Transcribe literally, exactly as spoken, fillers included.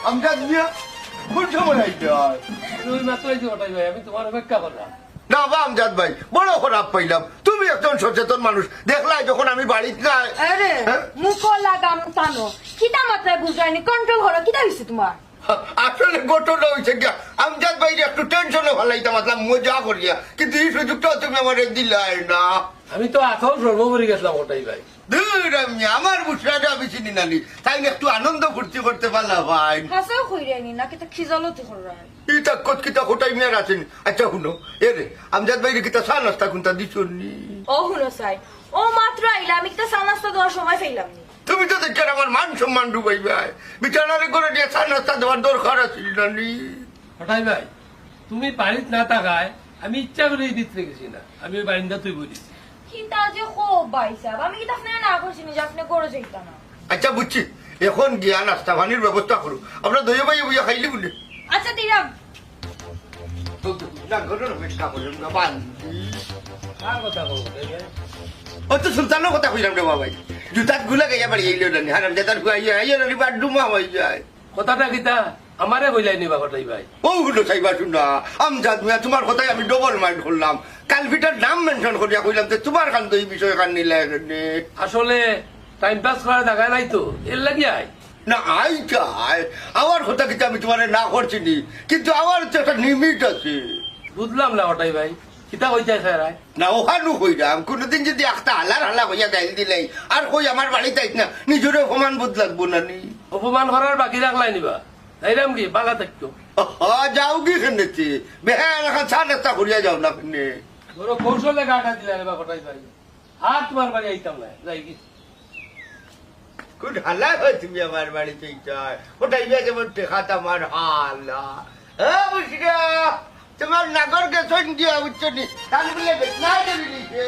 আমজাদ মিয়া, কোন সময় আইতে হয়? আমি ওই মাত্র আইছি কটাই ভাই, আমি তোমার অপেক্ষা করলাম। না বা আমজাদ ভাই, বড় খারাপ পাইলাম। তুমি একজন সচেতন মানুষ, দেখলায় যখন আমি বাড়িত নাই। আরে, হ্যাঁ? মুখো লাগাম টানো। কিতা মাত্রায় বুঝায়নি, কন্ট্রোল করো, কিতা হইছে তোমার? আসলে ঘটনা হইছে গিয়া, আমজাদ ভাইরে একটু টেনশনে ফালাইতাম, আসলাম মজা করিয়া, কিন্তু এই সুযোগটা তুমি আমারে দিলায় না। আমি তো আতর সর্ব করি গেছিলাম কটাই ভাই। দূর আমি, আমার বুসরারে আমি চিনি না নি, তাইন একটু আনন্দ ফুর্তি করতে পারলা ভাই। হাছাউ কইরায়নি, না কিতা খিজালতি কররায়? ইতা কত কিতা কটাই মিয়ার আছেনি। আচ্ছা হুনো, এরে, আমজাদ ভাইরে কিতা চা নাস্তা কুনতা দিছনি? ও হুনো চাই, ও মাত্র আইলা, আমি কিতা চা নাস্তা দেওয়ার সময় পাইলাম নি। তুমি তো দেখছি আমার মান সম্মান ডুবাইবায়। বিচারারে করে দিয়া চা নাস্তা দেওয়ার দরকার আছিল না নি। কটাই ভাই, তুমি বাড়িত না থাকায় আমি ইচ্ছা করি এই ভিতরে গেছি না, আমি ওই বারিন্দাত বই দিছি। কিতা যে কও ভাই সাহেব, আমি কিতা আপনারে না করছি নি যে আপনে ঘরো যাইতা না? আচ্ছা বুঝছি, এখন গিয়া নাস্তা পানির ব্যবস্থা করো, আমরা দুইও ভাই বইয়া খাইলি বলে। আচ্ছা দিলাম। না, ঘটনা বেশ কাপড় না বান্ধি। কার কথা কও, কটাই ভাই? ও তো সুলতানর কথা কইলাম রে বাবা। জুতাত গুলা গাইয়া বাড়ি আইলো না নি, হারামজাদার ফুয়া আইয়া, আইয়া না নি, বাড্ডুমা হই যায়। কথাটা কিতা? আমারে কইলায় নি বা কটাই ভাই। ও হুনো চাইবা শুনা, আমজাদ মিয়া, তোমার কথায় আমি ডাবল মাইন্ড করলাম। কালপিটার নাম মেনশন করিয়া কইলাম যে তোমার কান্দো এই বিষয় কান নিলে এখানে। আসলে টাইম পাস করার জাগা নাই তো, এর লাগি আই। না, আই চাই, আমার কথা কিতা আমি তোমারে না করছি নি, কিন্তু আমার তো একটা লিমিট আছে। বুঝলাম না কটাই ভাই, কিতা কইতায় চাইরায়? না, ওখানও কইরাম, কোনোদিন যদি একটা হালার হালা কইয়া গাইল দিলাই, আর কই আমার বাড়িত আইস না, নিজরে অপমান বোধ লাগবো না নি? অপমান করার বাকি রাখলায় নি বা? যাইরাম কি, বালা থাকিও। হ, যাও কি খেনেছি? বেহায়া এলাকা চা নাস্তা করিয়া যাও না কেনে? বড় কৌশলে গাটা দিলা রে বা কটাই ভাই। আর তোমার বাড়ি আইতাম না, যাই কি? কোন হালা হয় তুমি আমার বাড়িত আইতায়? কটাই ভাই যেমন টেকাত আমার হালা। হ্যাঁ, বুঝিরা, তোমার নাগর গেছন গিয়া, বুঝছো নি? তান বলে বেতনা দেবি নিছে।